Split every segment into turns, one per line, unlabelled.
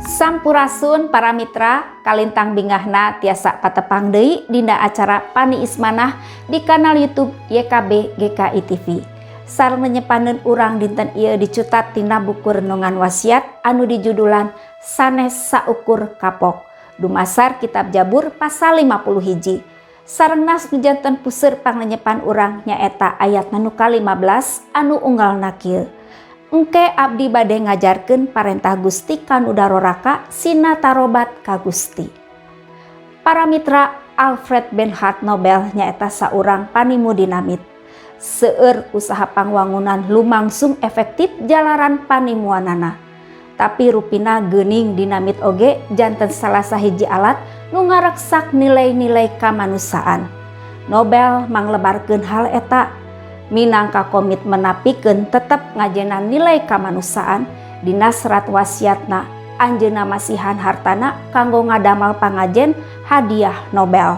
Sampurasun para mitra, kalintang bingahna tiasa patepang deui dina acara Paniis Manah di kanal YouTube YKB GKI TV. Sareng lenyepaneun urang dinten ieu dicutat tina buku renungan wasiat anu dijudulan Sanes Saukur Kapok. Dumasar kitab Jabur pasal 50 hiji. Sareng nas nu janten puseur panglenyepan urang nyaeta ayat nu ka-15 anu unggalna kieu. Engke abdi bade ngajarkeun parentah Gusti kanu daroraka sina tarobat ka Gusti. Para mitra, Alfred Bernhard Nobel nyaeta saurang panimu dinamit. Seueur usaha pangwangunan lumangsung efektif jalaran panimuanana. Tapi rupina geuning dinamit oge janten salah sahiji alat nu ngareksak nilai-nilai kamanusiaan. Nobel manglebarkeun hal eta minangka komitmen pikeun tetep ngajenan nilai kamanusiaan. Dina serat wasiatna, anjeunna masihan hartana kanggo ngadamal pangajen hadiah Nobel.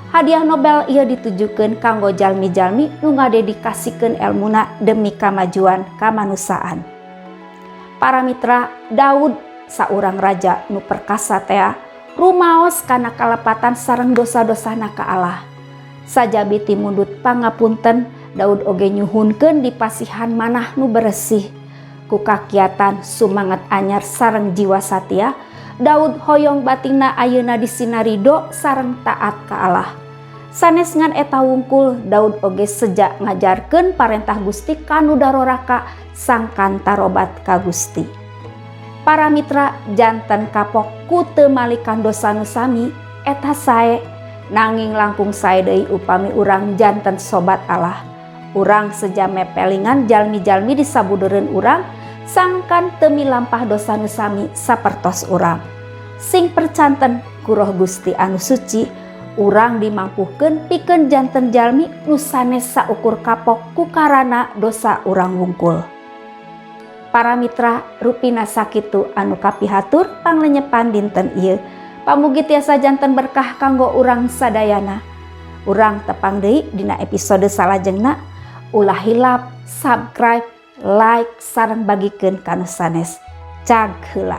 Hadiah Nobel ieu ditujukeun kanggo jalmi-jalmi nu ngadedikasikeun elmuna demi kamajuan kamanusiaan. Para mitra, Daud, saurang raja nu perkasa tea, rumaos kana kalepatan sareng dosa-dosana ka Allah. Sajabi ti mundut pangapunten, Daud oge nyuhunkeun dipasihan manah nu beresih. Ku kakiatan sumanget anyar sareng jiwa satia, Daud hoyong batinna ayeuna disina ridho sareng taat ka Allah. Sanes ngan eta wungkul, Daud oge seja ngajarkeun parentah Gusti kanu daroraka sangkan tarobat ka Gusti. Para mitra, janten kapok ku teu malikan dosa nu sami eta sae, nanging langkung sae deui upami urang janten sobat Allah. Urang seja mepelingan jalmi-jalmi di sabudeureun urang sangkan teu milampah dosa nu sami sapertos urang. Sing percanten, ku Roh Gusti anu suci urang dimampuhkeun pikeun janten jalmi nu sanes saukur kapok ku karana dosa urang wungkul. Para mitra, rupina sakitu anu kapihatur panglenyepan dinten ieu. Pamugi tiasa janten berkah kanggo urang sadayana. Urang tepang deui dina episode salajengna. Ulah hilap subscribe, like, sareng bagikeun ka nu sanes. Cag heula.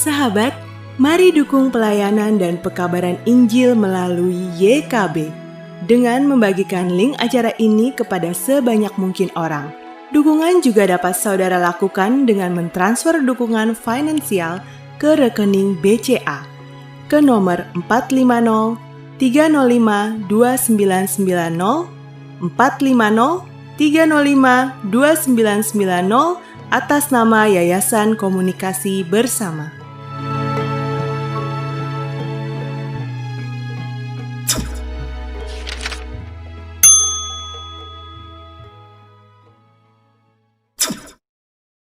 Sahabat, mari dukung pelayanan dan pekabaran Injil melalui YKB dengan membagikan link acara ini kepada sebanyak mungkin orang. Dukungan juga dapat saudara lakukan dengan mentransfer dukungan finansial ke rekening BCA ke nomor 450 305 2990, 450 305 2990 atas nama Yayasan Komunikasi Bersama.